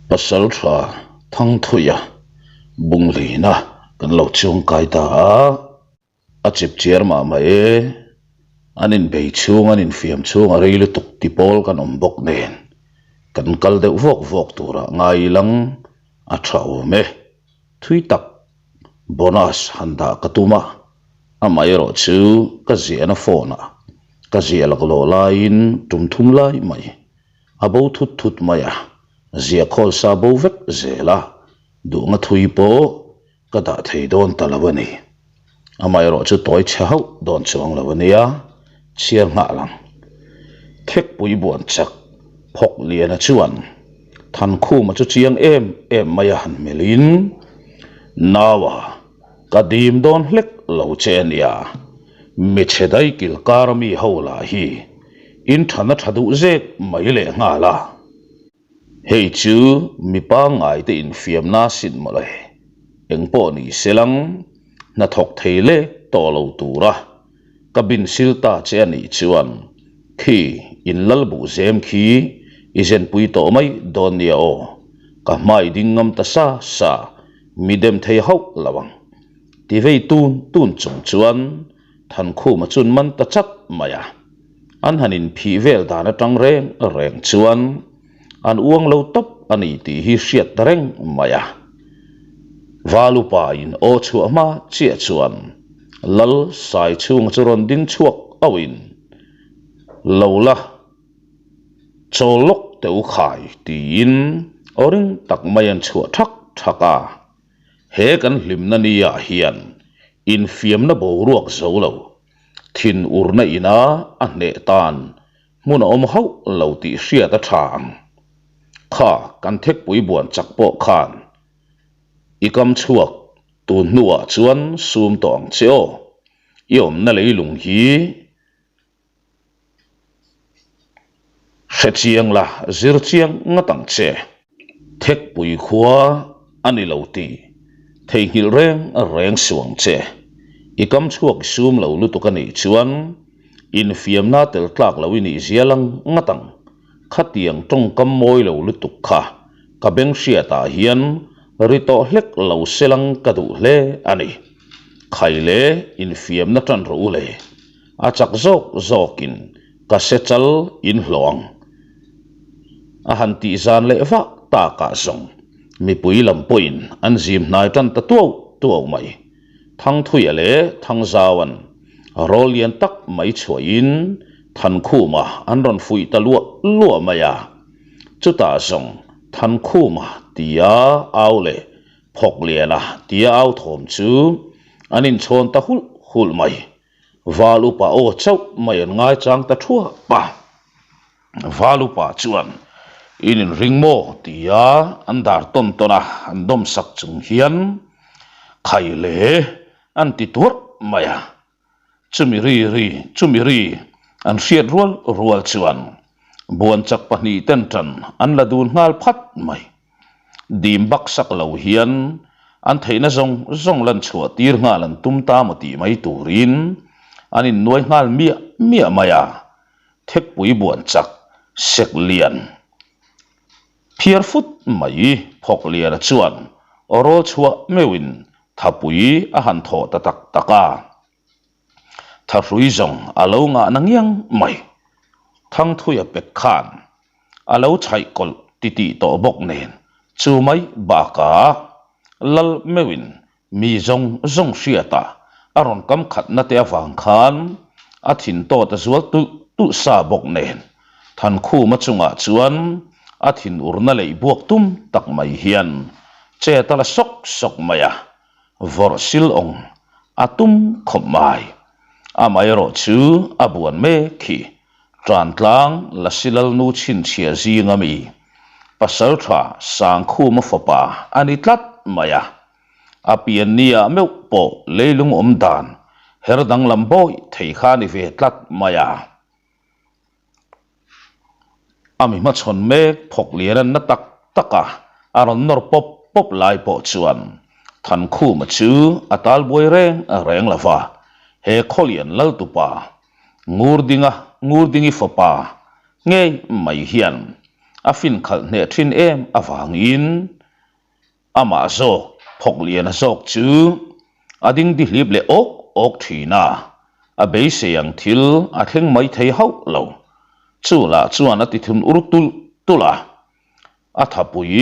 Pasaltha Thangthuia bunglina kan lo chuangkai ta a, a chip chiar mah mah e, an inbei chhung an infiam chhung a rei lutuk ti pawl kan awm bawk nen kan kal deuh vawk vawk turah ngai ilang a tha awm e. Thui tak bonus han dah ka tum a, amaherawh chu ka ziahna phone ah ka ziah laklawh laiin tum thum lai mai a bo thut thut mai a, ziah khawl sa bo vek zel a, duhna thui pawh ka dah thei dawn ta lo a ni. Amaherawh chu tawi chhe hauh dawn chuang lo a nia, chhiar nghah lang. Thekpui buan chak phawk liana chuan Thankhuma chu chiang em em mai a han melhin, Naua, ka dim dawn hlek lo che a nia, michhe daikil kar mi ho lah hi in thana tha duh zek mai leh nghal a. Hei chu mi pangngai te infiamna sin mawle, engpawh ni se lang, hnathawk thei lek tawh lo tura ka bin sil ta che a nih chuan khi in lal buh zem khi i zenpui tawh mai dawn nia aw, ka hmai ding ngam ta sa sa, mi dem thei hauh lo ang. Ti vei tun tun chung chuan Thankhuma chun man ta chat mai a. An han inphih vel dan atang reng reng chuan an uang lo tawp a ni tih hi hriat ta reng mai a. Valupa in aw chhuah hma chiah chuan Lal Sai chhunga chu rawn ding chhuak auhin, Lo la chawl lawk teh u khai tiin aw ring tak mai an chhuah thak thak a. He kan hlimna niah hian infiamna boruak zo lo. Thin urna ina a hneh tan hmun a awm hauh lo tih hriat a tha ang. Kha kan thekpui buan chak pawh khan i kam chhuak tun hnuah chuan sum tawh ang che aw. I awmna leilung hi Hre chiang la, zir chiang ngat ang che. Thekpui khua a ni lo tih theihnghilh reng reng suh ang che. I kam chhuak i sum lo lutuk a nih chuan infiamna tel tlak lo i nih zia lang ngat ang. Khatiang tawngkam mawi lo lutuk kha ka beng hriatah hian ri tawh hlek lo se lang ka duh hle a ni. Khai le infiamna tan rawh u le. A chak zawk zawkin ka se chal in hlawh ang. A han tih zan leh vak takah zawng mipui lam pawhin an zim hnai tan ta tuau tuau mai. Thangthuia leh Thangzauan rawl lian tak mai chhuahin Thankhuma an rawn fuih ta luah luah mai a. Chutah zawng Thankhuma tia au leh Phawkliana tia au thawm chu an inchhawn ta hulh hulh mai. Val upa aw chauh mai an ngaichang ta thuap a. Val upa chuan, In inring maw? tia an dar tawn tawn a, an dawm sak chung hian, Khai le, an ti tuarh mai a. Chumi ri ri, chumi ri an hriat rual rual chuan buanchak pahnih ten tan an la dun nghal phat mai. Dim bak sak lo hian an theihna zawng zawng lan chhuah tir nghal an tum ta maw tih mai turin an innuai nghal miah miah mai a, thekpui buanchak sek lian phiar fut mai Phawkliana chuan aw rawl chhuah meuhin thapui a han thawh ta tak tak a. Thahrui zawng a lo ngah na ngiang mai. Thangthuia pek khan a lo chhaih kawlh titih tawh bawk nen chu mai bakah Lal meuhin mi zawng zawng hriata a rawn kam khatna te avang khan a thin tawt a zual tulh tulh sa bawk nen Thankhuma chungah chuan a thin urna leih buak tum tak mai hian chet a la sawk sawk mai a. Vawrh sil awng a tum khawp mai. Amaherawh chu a buan mek hi Tantlang Lasilalnu chhinchhiah zinga mi Pasaltha Sangkhuma fapa a ni tlat mai a. A pianniah meuh pawh leilung awm dan her danglam bawi thei kha a ni ve tlat mai a. A mi hmachhawn mek phawk lian an na tak tak a, a rawn nawr pawp pawp lai pawh chuan Thankhuma chu a tal buai reng reng lo va, he Khawlian Laltupa Ngurdinga Ngurdingi fapa ngei mai hian. A fin khalh hneh thin em avangin amah zawk Phawkliana zawk chu a ding dihlip leh awk awk thin a, a beisei ang thil a thleng mai thei hauh lo. Chu lah chuan a ti thun ur tulh tulh a, a thapui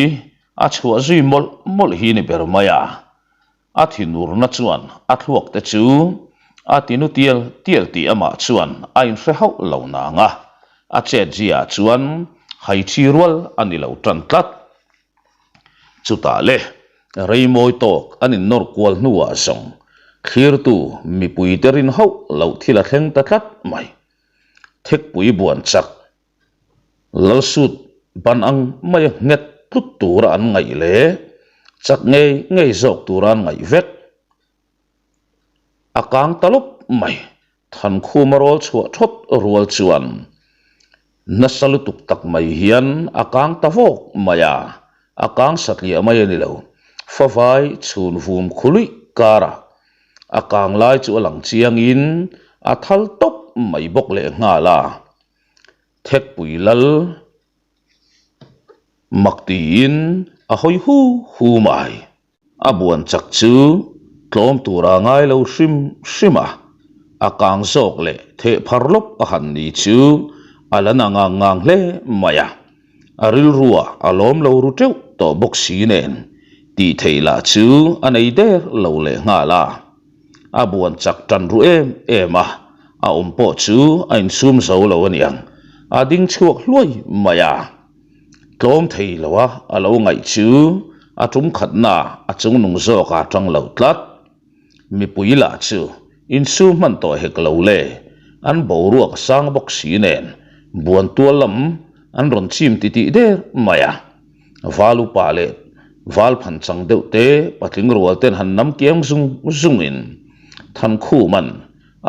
a chhuah zui mawlh mawlh hi ni ber mai a. A thinurna chuan a thluak te chu a tinu tial tial tih amah chuan a inhre hauh lo nang a, a chetziah chuan haichi rual a ni lo tan tlat. Chutah le, rei mawi tawk an innawr kual hnuah zawng thlirtu mipuite rin hauh loh thil a thleng ta tlat mai. Thekpui buan chak Lalsut ban ang maia nghet tlut tura an ngaih leh chak ngei ngei zawk tura an ngaih vek. A kang ta lawp mai. Thankhuma rawl chhuah thawt rual chuan nasa lutuk tak mai hian a kang ta vawk mai a, a kang satliah mai a ni lo. Favai chhun vum khuluih karah a kang lai chu a lang chiangin a thal tawp mai bawk lehnghal a. Thekpui lal mak tiin a hawi hu hu mai. A buan chak chu tlawm tura ngai lo hrim hrim a, a kang zawk leh theh phar lawp a han ni chu a la na ngang ngang hle mai a. A rilrua a lawm lo ru teuh tawh bawk si nen tih theih lah chu a nei der lo leh nghal a. A buan chak tan ru em em a, a awm pawh chu a insum zo lo a niang, a ding chhuak hluai mai a. Tlawm thei lo a a lo ngaih chu a tum khatna a chungnung zawk a tang lo tlat. Mipui lah chu insum hman tawh hek lo le, an boruak a sang bawk si nen buan tual lam an rawn chim titih der mai a. Val upa leh val phan chang deuh te patling rual ten han nam kiang zung zung in Thankhuman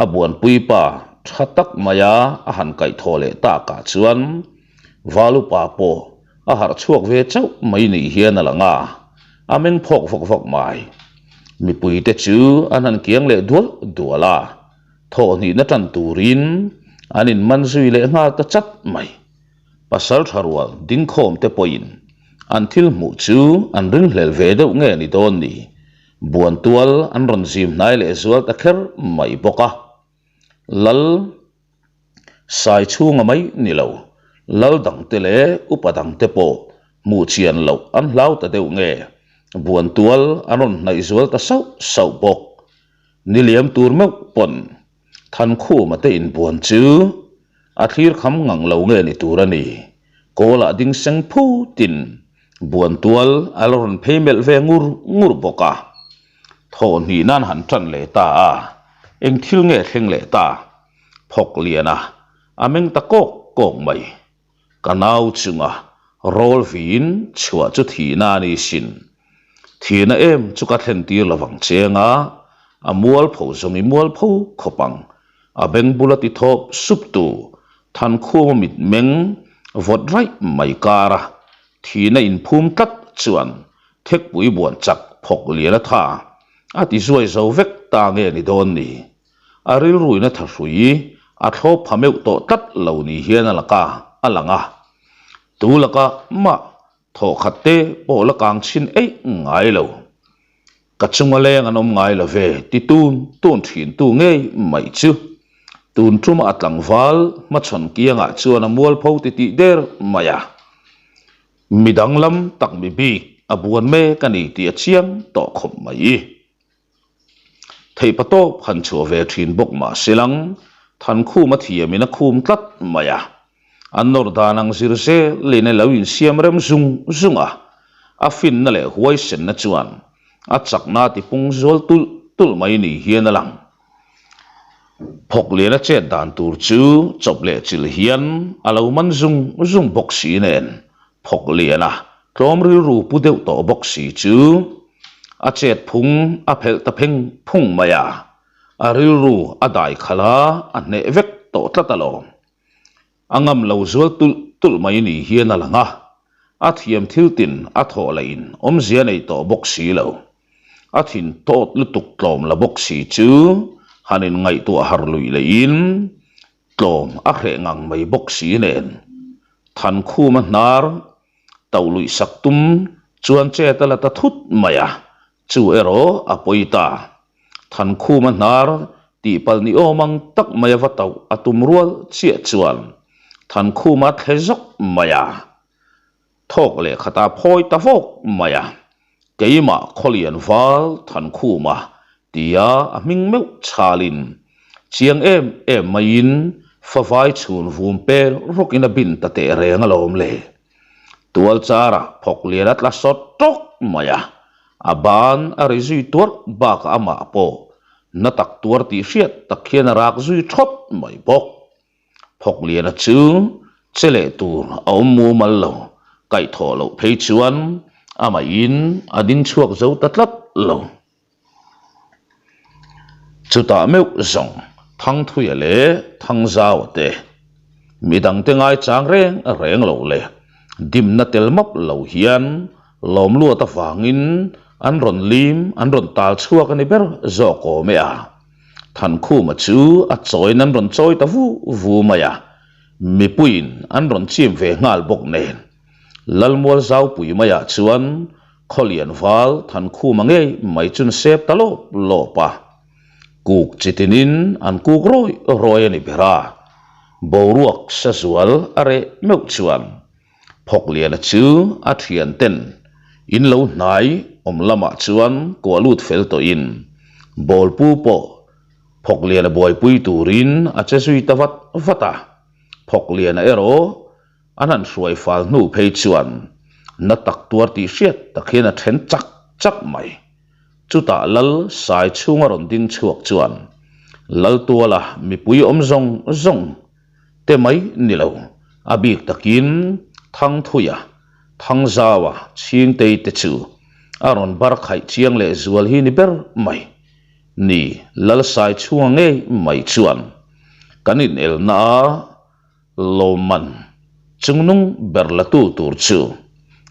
a buanpui pa tha tak mai a a han kaih thaw leh tak ah chuan val upa pawh a harh chhuak ve chauh mai nih hian a lang a, a meng phawk vawk vawk mai. Mipui te chu an han kiang leh dual dual a, thawhhnihna tan turin an in man zui leh nghal ta chat mai. Pasal tha rual dingkhawm te pawhin an thil hmuh chu an ringhlel ve deuh nge ni dawn ni? Buantual an rawn zim hnai leh zual ta kher mai bawk a. Lal sai chhunga mai ni lo, lal dangte leh upa dangte pawh hmuh chian loh an hlau ta deuh nge Buantual an rawn hnaih zual ta sauh sauh bawk. Ni liam tur meuh pawn Thankhuma te inbuan chu a thlir kham ngang lo nge ni tur a ni. Kawlah ding seng phutin buantual a la rawn phei melh ve ngur ngur bawk a. Thawhhnih nan han tan leh ta a, eng thil nge thleng leh ta? Phawk liana a meng ta kawk kawk mai. Ka nau chunga rawl vin chhuah chu thihna a ni sin. Thihna em chu ka thlen tir lo vang cheng a, a mualpho zawng i mualpho khawp ang. A beng bula ti thawp sup tu Thankhuma mitmeng vawt raih mai kara thihna inphum tlat chuan thekpui buan chak phawk lian a tha a ti zuai zo vek ta nge ni dawn ni. A rilruina thahrui a thlawp pha meuh tawh tlat lo ni hian a laka a lang a, tu laka mah thawhkhat te pawh la kang chhin eih ngai lo. Ka chunga leng an awm ngai lo ve ti tun tun thin tu ngei mai chu tun tuma a tlangval hmachhawn kiangah chuan a mualpho ti tih der mai a. Mi danglam tak mi bik a buan mek a ni tih a chiang tawh khawp mai. Theihpa tawp han chhuah ve thin bawk mah se lang, Thankhum a thiamin a khum tlat mai a. An nawr dan ang zir zelin a lo insiam rem zung zung a, a finna leh huaisenna chuan a chakna a tipung zual tulh tulh mai ni hian a lang. Phawkliana chet dan tur chu chawp leh chilh hian a lo man zung zung bawk si nen Phawkliana tlawm rilru pu deuh tawh bawk si chu a chet phung a phelh ta pheng phung mai a, a rilru a dai khalh a, a hneh vek tawh tlat alawm. A ngam lo zual tulh tulh mai ni hian a lang a, a thiam thil tin a thawh leh in awmzia nei tawh bawk si lo. A thin tawt lutuk tlawm la bawk si chu han in ngaihtuah har luih leh in tlawm a hreh ngang mai bawk si nen. Thankhuma hnar tauh luih sak tum chuan chet a la ta thut mai a, chu erawh a pawi ta. Thankhuma hnar tihpalh ni awm ang tak mai a va tauh a tum rual chiah chuan Thankhuma a thle zawk mai a. Thawk leh khatah phawi ta vawk mai a, keimah Khawlian val Thankhuma tia a hming meuh chhalin chiang em em maiin favai chhun vum pel rawkin a bin ta teh reng alawm le. Tual charah phawk lian a tla sawt tawk mai a, a ban a ri zui tuarh bakah amah pawh na tak tuar tih hriat tak hian a rak zui thawt mai bawk. Phawkliana chu che leh tur a awm mumal lo, kaihthawh loh phei chuan amahin a ding chhuak zo ta tlat lo. Chutah meuh zawng Thangthuia leh Thangzaua te midangte ngaichang reng reng lo leh dimna tel map lo hian lawmluat avangin an rawn lim an rawn tal chhuak a ni ber zawk awm e a. Thankhuma chu a chawiin an rawn chawi ta vu vu mai a, mipuiin an rawn chim ve nghal bawk nen. Lalmual Zaupui maiah chuan Khawlian val Thankhuma ngei mai chun sep ta lawp lawp a, kuk chi tinin an kuk rawi rawi a ni ber a, boruak sazual a reh meuh chuan Phawkliana chu a thian ten in lo hnai awm lamah chuan kuah lut fel tawhin bawlpu pawh Phawkliana buaipui turin a che zui ta vat vat a. Phawkliana erawh an han hruai fal hnu phei chuan na tak tuar tih hriat tak hian a then chak chak mai. Chutah Lal sai chhunga rawn ding chhuak chuan Laltuala mipui awm zawng zawng te mai ni lo, a bik takin Thangthuia, Thangzaua, Chhingtei te chu a rawn bar khaih chiang leh zual hi ni ber mai. Ni, Lalsai chhunga ngei mai chuan kan inelna a lawmman chungnung ber latu tur chu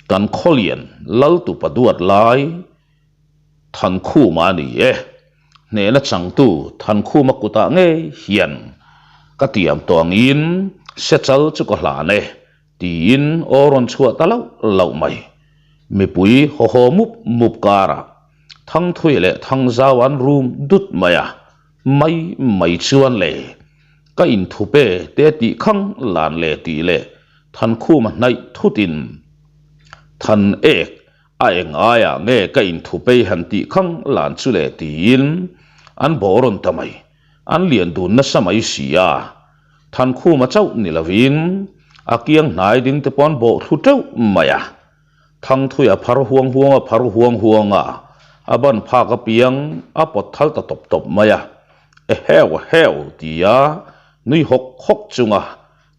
kan khawlian Laltupa duat lai Thankhuma a ni e. Hnehna changtu Thankhuma kutah ngei hian ka tiam tawh angin sechal chu ka hlan e tiin aw rawn chhuah ta lauh lauh mai. Mipui haw haw mup mup karah Thangthui leh Thangzau an rum dut mai a, mai mai chuan le ka inthup e te tih khang lan le tih leh Thankhuma hnaih thutin Than ek A eng aiah nge ka inthupei han tih khang lan chu le tiin an bawh rawn ta mai. An lian dun nasa mai si a. Thankhuma chauh ni lovin a kiang hnai ding te pawh an bawh thlu teuh mai a. Thangthui a phar huang huang a phar huang huang a, a ban phak apiang a pawt thal ta tawp tawp mai a. Eheu eheu tia nui hawk hawk chunga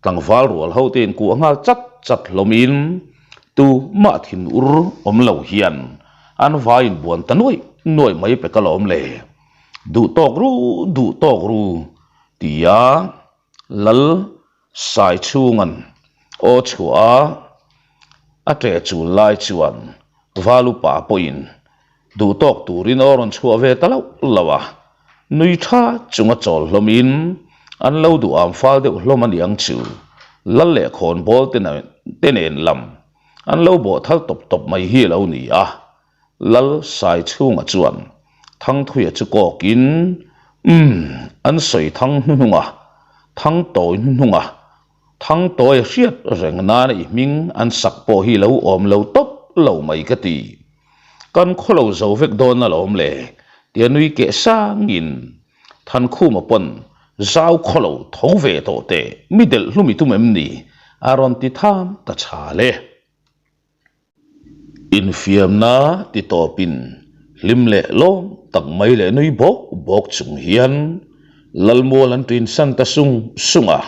Tlangval rual ho te inkuah nghal chat chat hlawmin tu mah thin ur awm lo hian an vai inbuan ta nuaih nuaih mai pek alawm le. Duh tawk ru, duh tawk ru tia Lal Saichhunga'n aw chhuah a a ṭe chul lai chuan Valupa pawhin Duh tawk turin aw rawn chhuah ve ta loh loh a, nui tha chunga chawl hlawmin an lo duh am fal deuh hlawm a niang chu Lal leh khawnbawl te nen lam an lo bawh thal tawp tawp mai hi a lo ni a. Lal Saichhunga chuan Thangthuia chu kawkin, Umm, an sawi thang hnuhnung a, thang tawi hnuhnung a, Thangtawi hriat reng nana i hming an sak pawh hi lo awm lo tawp lo mai ka ti. Kan khaw lo zo vek dawn alawm le, tia nui keh sangin Thankhuma pawn zau khaw lo tho ve tawh teh, mi delh hlum i tum em ni? a rawn ti tham ta chhal e. Infiamna ti tawpin hlim leh lawm tak mai leh nui bawk bawk chung hian Lalmual an tinsan ta sung sung a.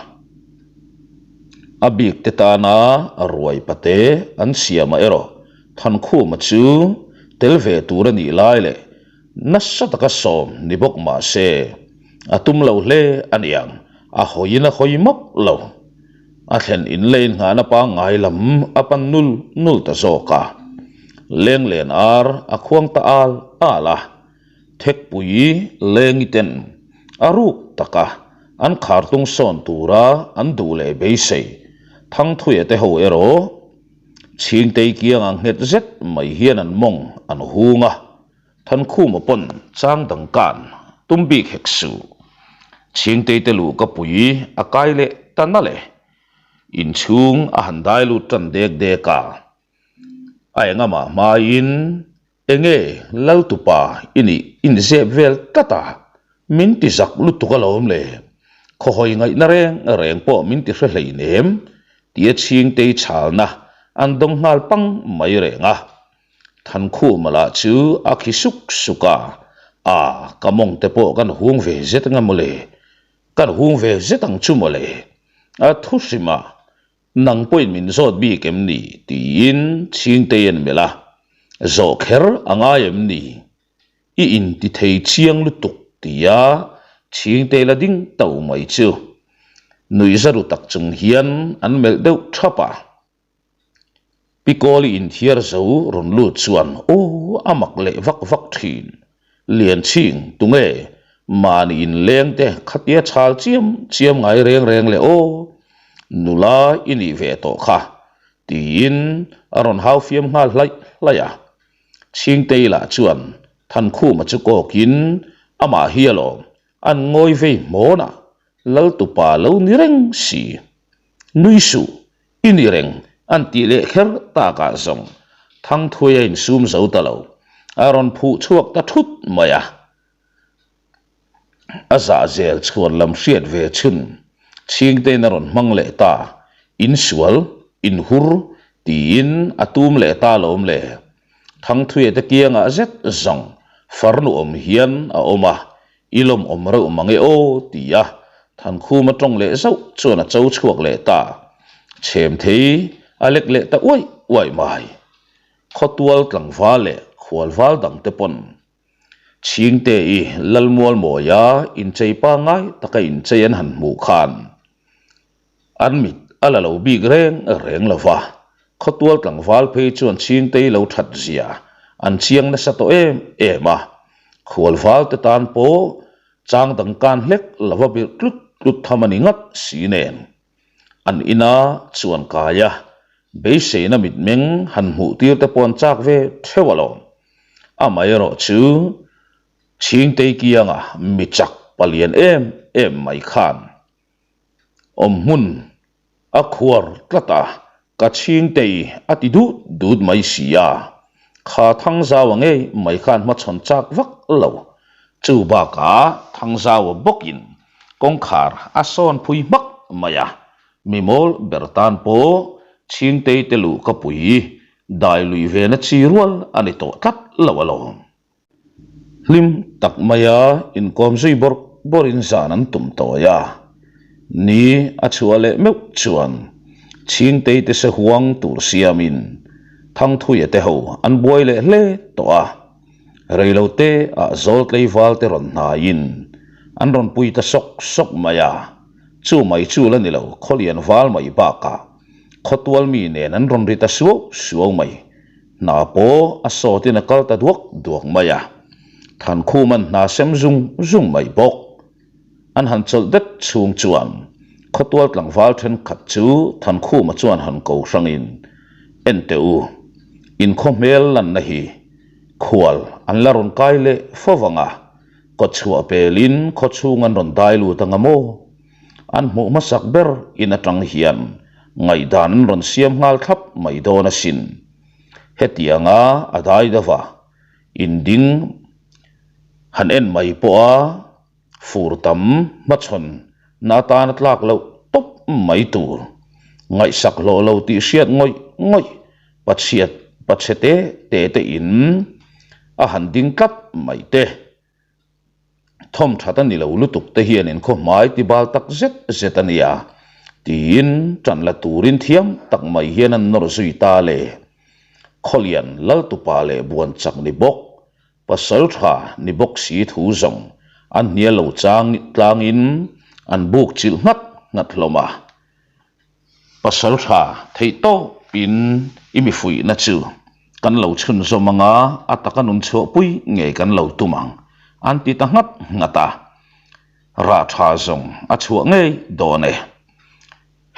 A bik te tana ruai pate an siamah erawh Thankhuma chu tel ve tur a nih lai leh nasa taka sawm ni bawk mah se a tum lo hle a niang, a hawiin a hawi map lo. A thlen in leh inngahna pangngai lam a pan nul nul ta zawk a. Lenglen ar a khuang ta al al a, Thekpui lengi ten a ruk taka an khartung sawn tura an duh leh beisei. Thangthuia te ho erawh Chhingtei kianga nghet zet mai hian an mawng an hung a, Thankhuma pawn chang dang kan tum bik hek suh. Chhingtei te luh ka pui a kai leh ta nalh e. Inchhung a han dai lut tan dek dek a, a engamah hmaiin Enge Laltupa i nih inzep vel tlat a, min ti zak lutuk alawm le. Khawhawi ngaihna reng reng pawh min ti hre hleinem tia Chhingtei chhalna an dawng nghal pang mai reng a. Thankhuma lah chu a khi suk suk a, A, ka mawng te pawh kan hung ve zet anga mawle, kan hung ve zet ang chu mawle. A thu hrim a, Nang pawhin min zawt bik em ni? tiin Chhingtei an melh a, Zawh kher a ngai em ni? I inti thei chiang lutuk tia Chhingtei la ding to mai chu nuihza ru tak chung hian an melh deuh thap a. Pi Kawli inthiar zo rawn lut chuan aw a mak leh vak vak thin. Lianchhing, tunge mahni inleng te khatia chhal chiam chiam ngai reng reng le aw, nula i nih ve tawh kha, tiin a rawn hau fiam nghal hlaih hlaih a. Chhingtei lah chuan Thankhuma chu kawkin amah hi alawm an ngawi vei hmawn a, Laltupa lo ni reng si. Nui suh, i ni reng an tih leh kher takah zawng Thangthuai a insum zo ta lo. A rawn phuh chhuak ta thut mai a. A zahzel chhuan lam hriat ve chhun Chhingtein a rawn hmang leh ta, insual, inhur tiin a tum leh ta lawm le. Thangthuia te kiangah zet zawng farnu awm hian a awm a, I lawmawm reuh mang e aw ti a Thankhuma tawng leh zauh chuan a cho chhuak leh ta. Chhem thei a lek leh ta uaih uaih mai. Khawtual tlangval leh khualval dang te pawn Chhingte i Lalmualmawia inchei pangngai taka inchei an han hmuh khan An mit a la lo bik reng reng lo va, khawtual tlangval phei chuan Chhingtei lo that zia an chiang nasa tawh em em a, khualval te tan pawh chang dang kan hlek lo va birh tlut tlut tham a ni ngat si nen. An ina chuan kai a, beiseina mitmeng han hmuh tir te pawh an chak ve theuh alawm. Amaherawh chu Chhingtei kianga mi chak palian em em mai khan Awm hmun a khuar tlat a, ka chhingtei a ti dut dut mai si a, kha Thangzaua ngei mai khan hmachhawn chak vak lo. Chu bakah Thangzaua bawkin kawngkhar a sawn phui hmak mai a, mi mawl ber tan pawh chhingtei te luh ka pui dai lui ve na chi rual a ni tawh tlat lo alawm. Hlim tak maia inkawm zui bawrh bawrhin zan an tum tawi a, ni a chhuah leh meuh chuan Chhingtei te se huang tur siamin Thangthuia te ho an buai leh hle tawh a, reilote ah zawl tleival te rawn hnaiin an rawn pui ta sawk sawk mai a, chu mai chu la ni lo khawlian val mai bakah khawtual mi nen an rawn ri ta suau suau mai. Hna pawh a sawtin a kal ta duak duak mai a, Thankhuma'n hna sem zung zung mai bawk. An han chawlh det chhung chuan khawtual tlangval thenkhat chu Thankhuma chuan han ko hrangin, En teh u, in khaw hmel lanna hi khual an la rawn kai leh fo vang a, kawtchhuah pelin khawchhung an rawn dai lut anga maw? An hmuh hmasak ber in atang hian ngaihdan an rawn siam nghal thlap mai dawn asin. Hetianga a dai deuh a, inding han en mai pawha fur tam hmachhawn na atana tlak loh tawp mai tur. Ngaihsak hlawh lo tih hriat ngawih ngawih pachhiat pachhe te te te in a han ding tlat mai te. Thawm that a ni lo lutuk te hian in khaw hmai ti bal tak zet zet a nia, tiin tan la turin thiam tak mai hian an nawr zui ta le. Khawlian Laltupa leh Buanchak ni bawk, pasal tha ni bawk si thu zawng an hnial lo chang tlangin an buk chilh nghat nghat hlawm a. Pasal tha theih tawpin i mi fuihna chu kan lo chhunzawm anga a taka nun chhuahpui ngei kan lo tum ang an ti ta nghat nghat a, rah tha zawng a chhuah ngei dawn e.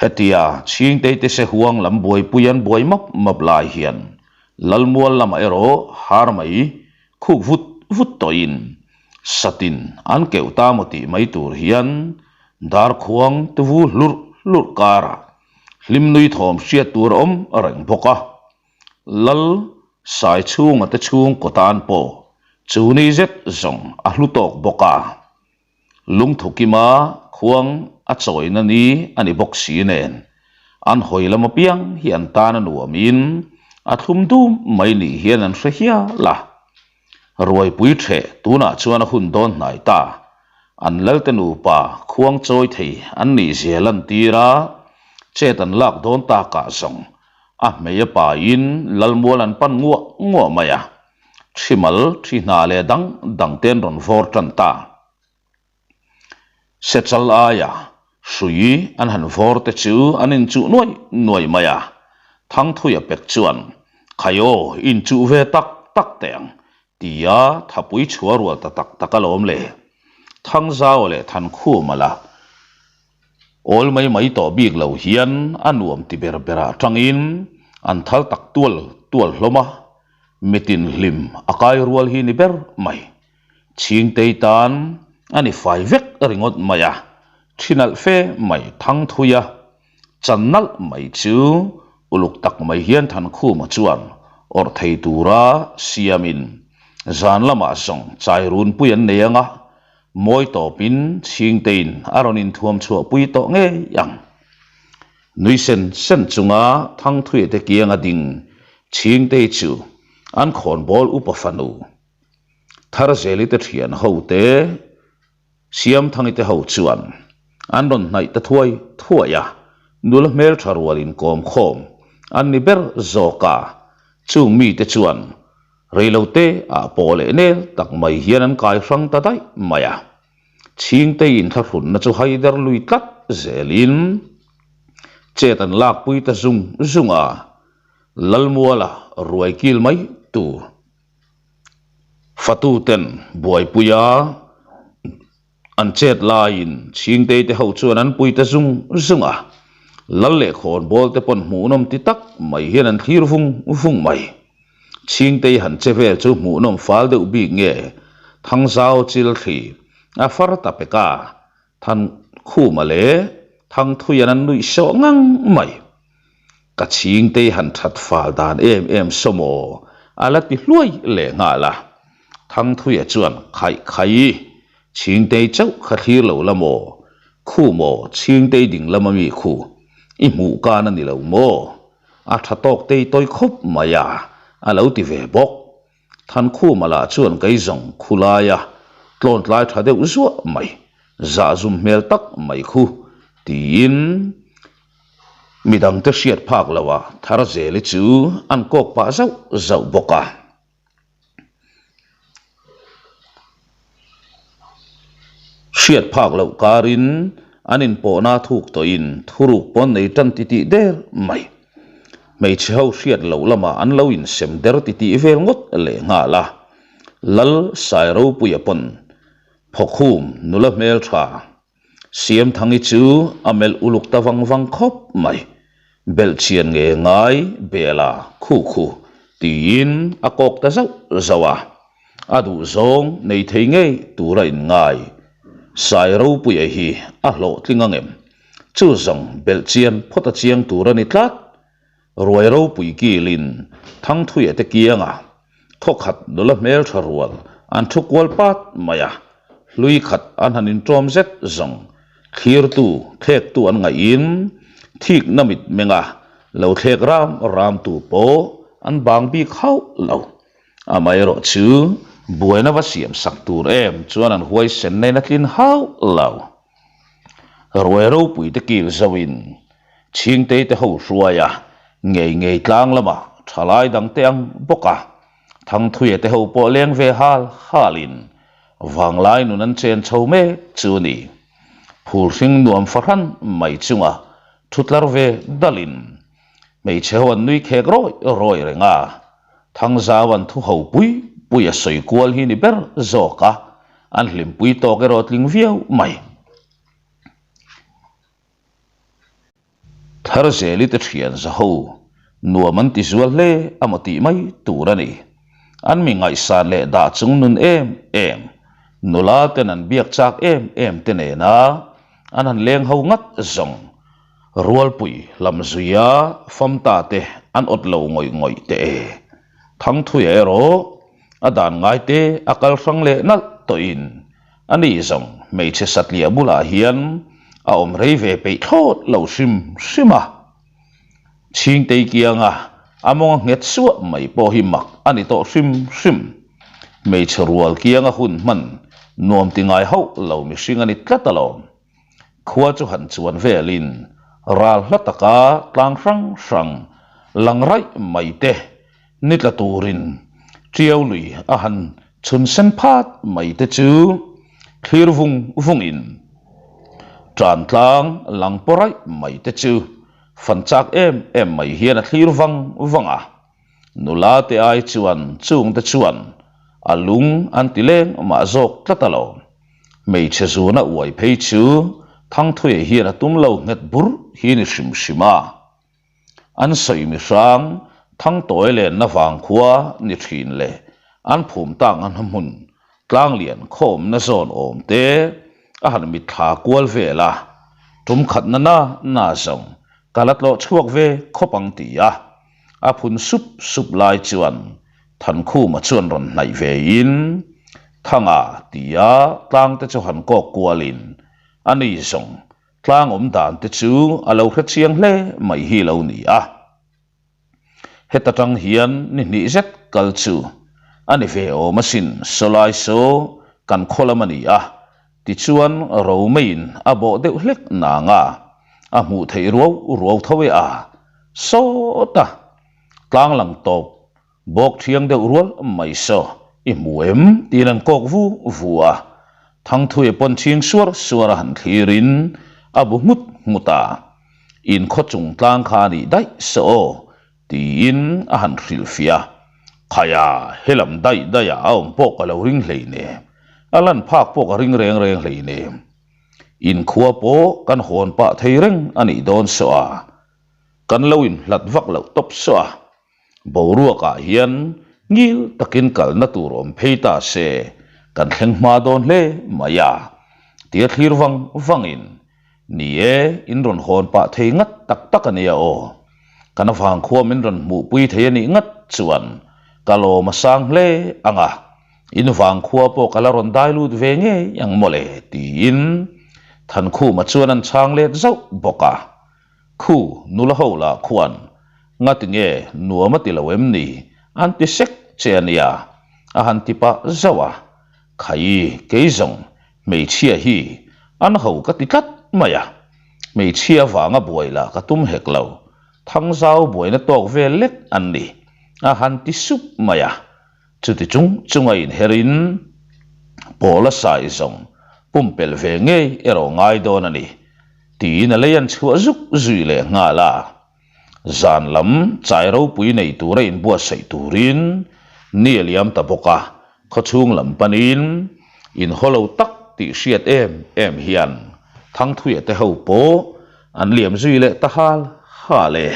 Hetia Chhingtei te se huang lam buaipui an buai map map lai hian Lalmual lamah erawh har mai khuk vut vut tawhin satin an keuh ta maw tih mai tur hian darkhuang tuvu hlurh hlurh karah hlimnui thawm hriat tur a awm reng bawk a. Lal Saichhunga te chhungkaw tan pawh chu ni zet zawng a hlu tawk bawk a. Lungthu kima khuang a chawina ni a ni bawk si nen, an hawi lam apiang hi an tan a nuamin a thlum dum mai ni hian an hre hial a. Ruaipui ṭheh tunah chuan a hun dawn hnai ta, an Lalte nupa khuang chawi thei an nih zia lantir a, chet an lak dawn takah zawng a hmei a pain Lalmual an pan nguah nguah mai a. Thimal, thi hna leh dang dang te an rawn vawr tan ta. Sechal aia hrui an han vawr te chu an inchuh nuai nuai mai a, Thangthuia pek chuan, Khai aw, inchuh ve tak tak teh ang, tia thapui chhuah rual ta tak tak alawm le. Thangzau leh Thankhuma lah awl mai mai tawh bik lo hian a nuam ti ber berah tangin an thal tak tual tual hlawm a, Mitin hlim a kai rual hi ni ber mai. Chhingtei tan a ni fai vek ringawt mai a, thi nalh fe mai thang thui a, chan nalh mai chu uluk tak mai hian Thankhuma chuan awrh thei tura siamin zan lamah zawng chai runpui an nei ang a, mawi tawpin Chhingteiin a rawn inthuam chhuahpui tawh ngei ang. Nui sen sen chunga Thangthuia te kianga ding Chhingtei chu an khawnbawl upa fanu Tharzeli te thian ho te Siamthangi te ho chuan an rawn hnaih ta thuai thuai a, nula hmeltha rual inkawm khawm an ni ber zawk a, chung mite chuan reilote ah pawh leh nel tak mai hian an kai hrang ta daih mai a. Chhingtei inthlahrunna chu haider lui tlat zelin chet an lakpui ta zung zung a, Lalmuala ruai kil mai tur fatuten buaipuia an chet laiin Chhingtei te ho chuan an pui ta zung zung a, Lal leh khawnbawl te pawn hmuhnawm ti tak mai hian an thlir vung vung mai. Chhingtei han che vel chu hmuhnawm fal deuh bik nge Thangzau chilthli a far ta pek a, Thankhuma leh Thangthuian an nuih sawh ngang mai. Ka Chhingtei han that fal dan em em saw maw a la ti hluai leh nghal a. Thangthuia chuan khaih khaih Chhingtei chauh kha thlir lo la maw? Khu maw Chhingtei ding lam ami khu i hmuh kan a ni lo maw? A tha tawk tei tawi khawp mai a, a lo ti ve bawk. Thankhuma lah chuan kei zawng khu laia tlawn tlai tha deuh zuah mai, zahzum hmel tak mai khu tiin midangte hriat phak loha Tharzeli chu an kawk pah zauh zauh bawk a. Hriat phak loh karin an inpawhna thuk tawhin thuruk pawn nei tan titih der mai. Hmeichhe ho hriat loh lamah an lo insem der titih vel ngawt leh nghal a. Lal Sairopuia pawn Phawkhum nula hmeltha Siamthangi chu a melh uluk ta vang vang khawp mai. Belhchian nge ngai Bela khu khu tiin a kawk ta zauh zauh a. A duhzawng nei thei ngei tura inngai Sai Ropuia hi a hlawhtling ang em? Chu zawng belhchian phawt a chiang tur a ni tlat. Ruai ropui kilin Thangthuia te kianga thawkhat nula hmeltha rual an thu kual pat mai a, hlui khat an han inṭawm zet zawng thlirtu thlektu an ngaihin thikna mit menga lo thlek ram ramtu pawh an bang bik hauh lo. Amaherawh chu buaina va siam sak tur em chuan an huaisen nen a tlin hauh lo. Ruai ropui te kil zoin Chhingtei te ho hruai a, ngei ngei tlang lamah thalai dang te ang bawk a, Thangthuia te ho pawh leng ve hal halin vanglai nun an chen chho mek chu a ni. Phulhring nuam fahran mai chunga thu tlar ve dalin hmeichhe ho an nui khek rawi rawi reng a, Thangzauan thu ho pui pui a sawi kual hi ni ber zawk a, an hlimpui tawk erawh tling viau mai. Tharzeli te thian zaho nuam an ti zual hle a maw tih mai tur a ni. An mi ngaihsan leh dah chung nun em em, nula ten an biak chak em em te nena an han leng ho ngat zawng. Rualpui hlamzuia famta te an awt lo ngawih ngawih teh e. Thangthuia erawh a dan ngai te a kal hrang leh nalh tawhin a ni zawng hmeichhe satliah bulah hian a awm rei ve peih thlawt lo hrim hrim a. Chhingtei kianga a mawng a nghet suah mai pawh hi mak a ni tawh hrim hrim. Hmeichhe rual kianga hun hman nuam ti ngai hauh lo mihring a ni tlat alawm. Khua chu han chuan velin ral hla taka tlang hrang hrang lang raih mai te ni tla turin Tiau lui a han chhun sen phat mai te chu thlir vung vungin tan tlang lang paw raih mai te chu fan chak em em mai hian a thlir vang vang a. Nula te ai chuan chung te chuan a lung an ti leng mah zawk tlat alawm. Hmeichhe zuna uai phei chu Thangthuia hian a tum lo nghet bur hi ni hrim hrim a. An sawi mi hrang Thangtawi lenna vangkhua ni thin leh an phum tak a hmun tlanglian khawmna zawn awm te a han mitthla kual vel a, tum khatna na na zawng ka la tlawh chhuak ve khawp ang ti a. A phun sup sup lai chuan Thankhuma chuan rawn hnaih ve in, Thanga tia tlang te chu han kawk kual in, a ni zawng tlang awm dan te chu a lo hre chiang hle mai hi lo ni a. Heta tang hian ni hnih zet kal chu a ni ve awm asin, sawlai saw kan khaw lam a ni a, tichuan Romeiin a bawh deuh hlek nang a, a hmuh theih ruau ruau tho e a, sawta tlang lang tawp bawk thiang deuh rual mai saw i hmu em tiin an kawk vu vu a, Thangthuia pawn chhing suar suar a han thlirin a bu nghut nghut a, in khaw chung tlang kha a nih daih saw aw tiin a han hrilhfiah a, Khaia helam daih daih ah a awm pawh ka lo ring hleinem, a lan phak pawh ka ring reng reng hleinem. Inkhua pawh kan hawn pah thei reng a nih dawn saw a, kan lo inhlat vak loh tawp saw a, boruakah hian ngil takin kalna tur awm phei ta se kan thleng hma dawn hle mai a, tia thlir vang vangin, Ni e, in rawn hawn pah thei ngat tak tak a nia aw. Kan vangkhua min rawn hmuhpui thei a nih ngat chuan ka lawm a sang hle ang a. In vangkhua pawh ka la rawn dai lut ve ngei ang mawle tiin Thankhuma chuan an chhang let zauh bawk a. Khu nula ho lah khuan ngati nge nuam a ti lo em ni an ti sek che a nia a han ti pah zauh a. Khai kei zawng hmeichhia hi an ho ka ti tlat mai a, hmeichhia vanga buai lah ka tum hek lo, Thangzau buaina tawk vel lek an ni a han ti sup mai a. Chuti chung chunga inherin Paula sai zawng pumpelh ve ngei erawh ngai dawn a ni, tiin a lei an chhuah zuk zui leh nghal a. Zan lam chai ropui nei tura inbuatsaih turin ni a liam ta bawk a, khawchhung lam panin inhaw lo tak tih hriat em em hian Thangthuia te ho pawh an liam zui leh ta hal hal e.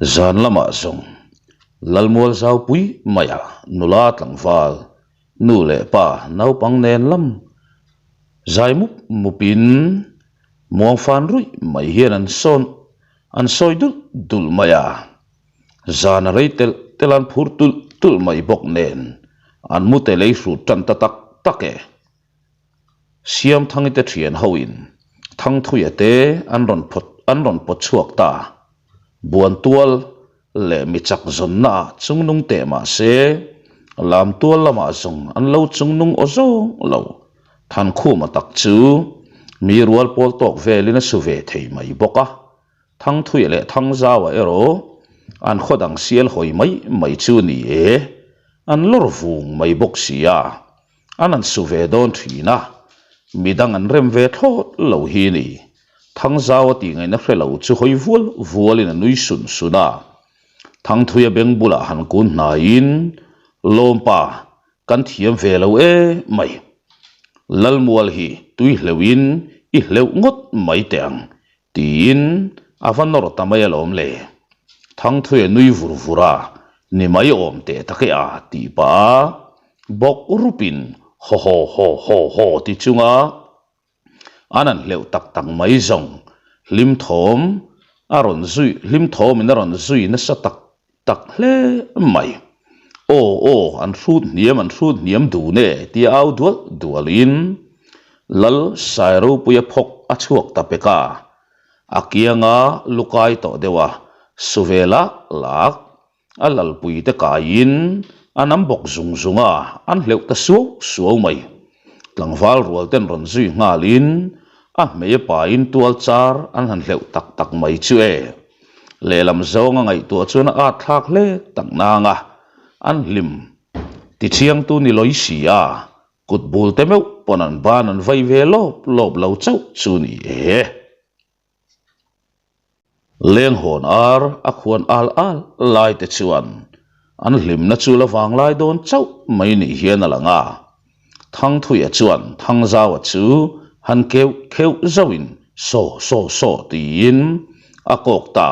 Zan lamah zawng Lalmual Zaupui maia nula tlangval nu leh pa naupang nen lam zai mup mupin muangfan ruih mai hian an sawn an sawi dulh dulh mai a. Zan a rei telh telh an phur tulh tulh mai bawk nen an mute lei hrut tan ta tak tak e. Siamthangi te thian hoin Thangthuia te an rawn phawt an rawn pawt chhuak ta. Buantual leh mi chak zawnna ah chungnung teh mah se Lamtual lamah zawng an lo chungnung aw zawng lo. Thankhuma tak chu mi rual pawl tawk velin a su ve thei mai bawk a. Thangthuia leh Thangzaua erawh an khaw dang sial hawi mai mai chu ni e, an lawr vung mai bawk si a. An han su ve dawn thin a, midang an rem ve thlawt lo hi ni. Thangzau a tih ngaihna hre lo chu hawi vual vualin a nui sun sun a. Thangthuia beng bulah han kun hnaiin, Lawmpa, kan thiam ve lo e mai. Lalmual hi tui hleuhin i hleuh ngawt mai teh ang, tiin. A va nawr ta mai alawm le. Thangthuia nui vur vur a, Ni mai awm teh tak e a tih pah a, bawk rupin haw haw haw haw haw ti chunga an han hleuh tak tak mai zawng hlim thawm a rawn zui hlim thawmin a rawn zui nasa tak tak hle mai. Aw aw an hrut hniam an hrut hniam dun e tia au dual dualin Lal Sairopuia phawk a chhuak ta pek a, A kianga lukai tawh deuh a, su ve lak lak, a lalpui te kaiin a nam bawk zung zung a, an hleuh ta suau suau mai. Tlangval rual ten rawn zui nghalin a hmei a pain tual char an han hleuh tak tak mai chu e. Lehlam zawnga ngaihtuah chuan a at thlak hle tak nang a, an hlim tichiangtu ni lawi si a, Kut bul te meuh pawn an ban an vai ve lawp lawp lo chauh chu ni e. Lenghawn ar a khuan al al lai te chuan an hlimna chu la vang lai dawn chauh mai nih hian a lang a. Thangthuia chuan Thangzaua chu han keuh kheuh zauhin saw saw saw tiin a kawk ta.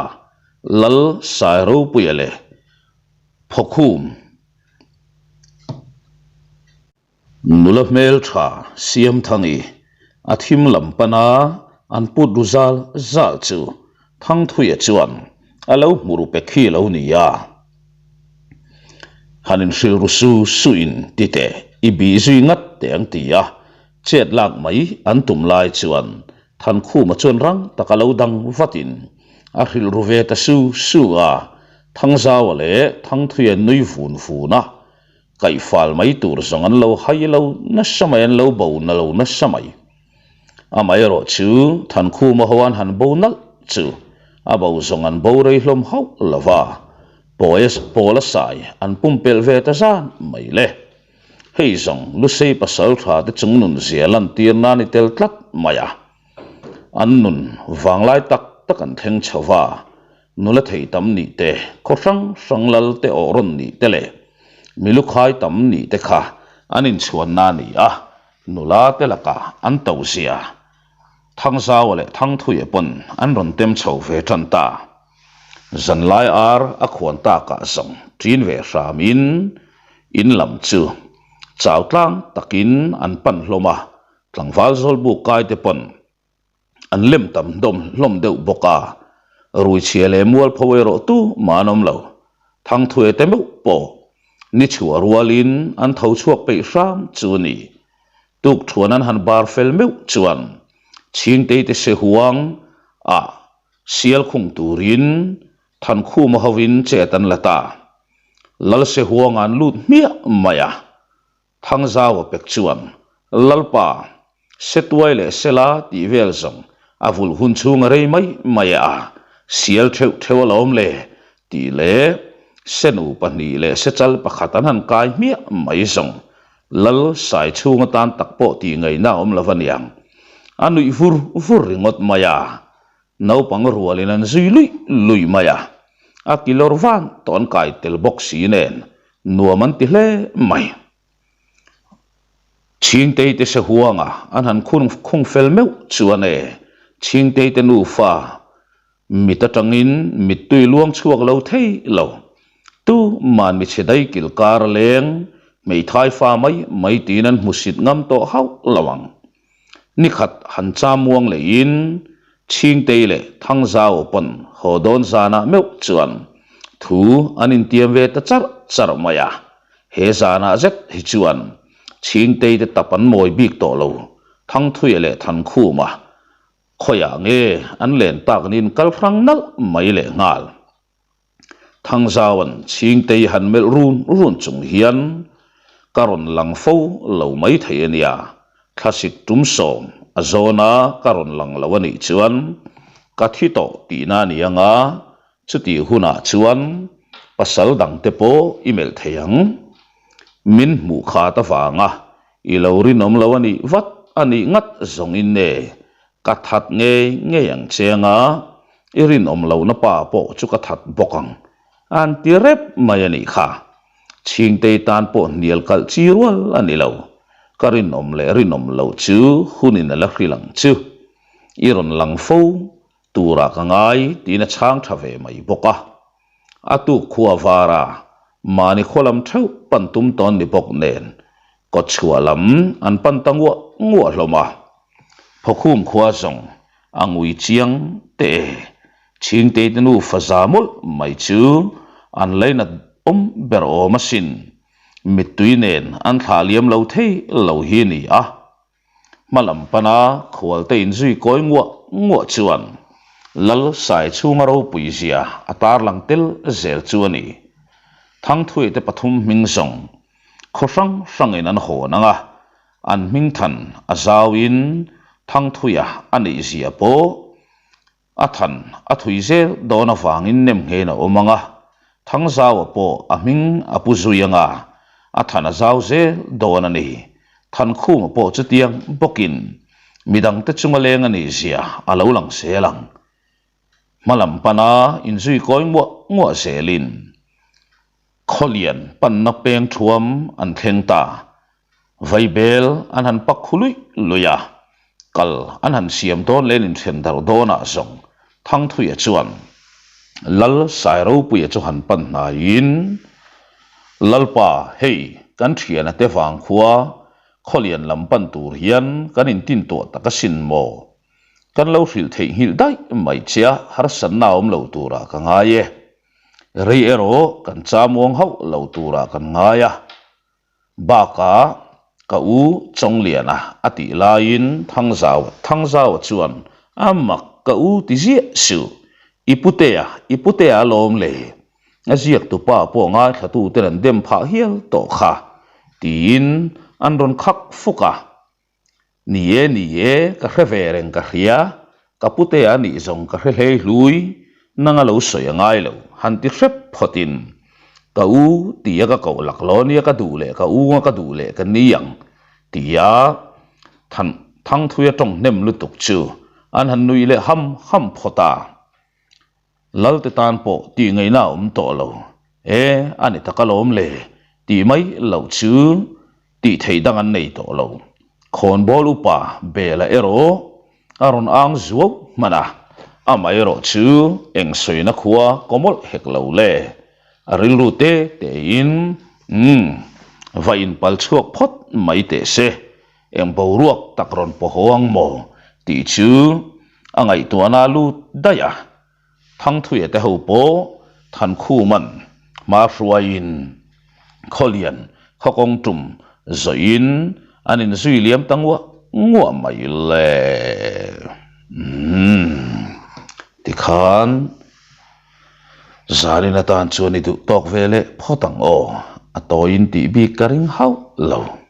Lal Sairopuia leh Phawkhum Nula hmel tha Siamthangi a thim lam pana an put ru zal zal chu Thangthuia chuan a lo hmu ru pe khi lo ni a. Han inhrilh ru su suin ti teh i bih zui ngat teh ang ti a, chet lak mai an tum lai chuan Thankhuma chuan rang tak a lo dang vatin a hrilh ru ve ta su su a, Thangzaua leh Thangthuia nui vun vun a, kaihfal mai tur zawng an lo hai lo nasa mai, an lo bo na lo nasa mai. Amaherawh chu Thankhuma ho an han bo nalh chu a bo zawng an bo rei hlawm hauh lo va, Pawl a sai an pumpelh ve ta zan mai le. Hei zawng Lusei pasal tha te chung nun zia lantir nan i tel tlat mai a. An nun vanglai tak tak an thleng chho va, nula thei tam nih te, khaw hrang hrang lal te awh rawn nih te leh milukhai tam nih te kha an inchhuanna a ni a, nula te lakah an to zia Thangzaua leh Thangthuia pawn an rawn tem chho ve tan ta. Zanlai ar a khuan takah zawng ṭin ve hramin in lam chu chau tlang takin an pan hlawm a, Tlangval zawlbuk kai te pawn an lem tam hlawm hlawm deuh bawk a, Ruichhia leh Mualpho erawh tu mah an awm lo. Thangthuai te meuh pawh ni chhuah rualin an tho chhuak peih hram chu a ni. Tukthuan an han bar fel meuh chuan Chhingtei te se huang ah sial khung turin Thankhuma hovin chet an la ta. Lalse huang an lut hmiah mai a. Thangzaua pek chuan, Lalpa, Setuai leh Sela tih vel zawng a vulh hun chhung a rei mai mai a, sial theuh theuh alawm le tih leh Senu pahnih leh Sechal pakhat an han kai hmiah mai zawng Lal sai chhung atan tak pawh tih ngaihna a awm lo va niang. A nuih vur vur ringawt mai a, naupang rualin an zui luih luih mai a, a kilawr van tawh an kai tel bawk si nen Nuam an ti hle mai. Chhingtei te se huanga an han khun khung fel meuh chuan e, Chhingtei te nufa mit atangin mittui luang chhuak lo thei lo. Tu man michhe dai kil kar a leng, hmeithai fa mai mai tiin an hmusit ngam tawh hauh lo ang. Nikhat han chamuang leiin Chhingtei leh Thangzau pawn haw dawn zanah meuh chuan thu an intiam ve ta charh charh mai a. He zanah zet hi chuan Chhingtei te tap an mawi bik tawh lo, Thangthuia leh Thankhuma khawiah nge an len tak nin kal hrang nalh mai lehnghal. Thangzauan Chhingtei han melh run run chung hian ka rawn lang fo lo mai thei a nia, thlasik tum sawm a zawna ka rawn lang lo a nih chuan ka thi tawh tihna a ni ang a, chutih hunah chuan pasal dangte pawh i melh thei ang. Min hmuh khat avanga i lo rinawm lo a nih vat a nih ngat zawngin e Ka that ngei ngei ang che anga i rinawm lohna pa pawh chu ka that bawk ang a an ti rep mai a nih kha. Chhingtei tan pawh hnial kalh chi rual a ni lo. Ka rinawm leh rinawm loh chu hunin a la hrilh ang chu. I rawn lang fo. Turah ka ngai tiin a chhang tha ve mai bawk a. A tuk khua vara mahni khaw lam theuh pan tum tawn ni bawk nen kawtchhuah lam an pan ta nguah nguah hlawm a. Phawkhum khua zawng a ngui chiang teh e. Chhingtei te nufa za mawlh mai chu an lainat awm ber awm asin. Mittui nen an thlah liam lo thei lo hi a ni a. Hma lam pana khualte inzui kawi nguah nguah chuan Lal Sai chhunga ropui zia a tarlang tel zel chu a ni. Thangthuite pathum hming zawng khaw hrang hrangin an hawn ang a, an hming than a zauin Thangthuia a neih zia pawh A than a thui zel dawn avangin nem nghein a awm ang a, Thangzaua pawh a hming a pu zui ang a, a than a zau zel dawn a ni. Thankhuma pawh chutiang bawkin midangte chunga leng a nih zia a lo lang zel ang. Hma lam pana inzui kawi nguah nguah zelin Khawlian panna peng thuam an thleng ta. Vaibel an han pak khu luih luih a, kal an han siam dawn leh an inthen darh dawnah zawng Thangthuia chuan Lal Sairopuia chu han pan hnaiin, Lalpa, hei kan thiana te vang khua Khawlian lam pan tur hian kan intintuah tak asin maw? Kan lo hrilh theihnghilh daih mai che a, harsatna a awm lo turah ka ngai e. Rei erawh kan chamuang hauh lo turah kan ngai a. Bakah ka u Chawngliana a tih laiin Thangzau Thangzaua chuan a mak ka u ti ziah suh, i putea i putea a lawm le, a ziaktupa pawh ngaithlatuten an dem phah hial tawh kha tiin an rawn khak fuk a. Ni e, ni e, ka hre ve reng ka hria, ka putea a nih zawng ka hre hlei hlui, nang a lo sawi a ngai lo, han ti hrep phawtin ka u tia ka koh lak lo ania ka duh leh ka u nga ka duh leh ka ni ang tia than Thangthuia tawng hnem lutuk chu an han nuih leh ham ham phawt a. Lalte tan pawh tih ngaihna a awm tawh lo. E, a ni tak alawm le, tih mai loh chu tih theih dang an nei tawh lo. Khawnbawl upa Bela erawh a rawn ang zuau hman a, amaherawh chu eng sawina khua kaw mawlh hek lo le. A rilru te tein, Umm, va inpal chhuak phawt mai teh se. Eng boruak tak rawn paw haw ang maw? tih chu a ngaihtuahna a lut daih a. Thangthuia te ho pawh Thankhuman hma hruaiin Khawlian khawkawng tum zawhin an inzui liam ta nguah nguah mai le. Umm. Tikhan zanin atan chuan i duh tawk ve leh phawt ang aw, a tawiin tih bik ka ring hauh lo.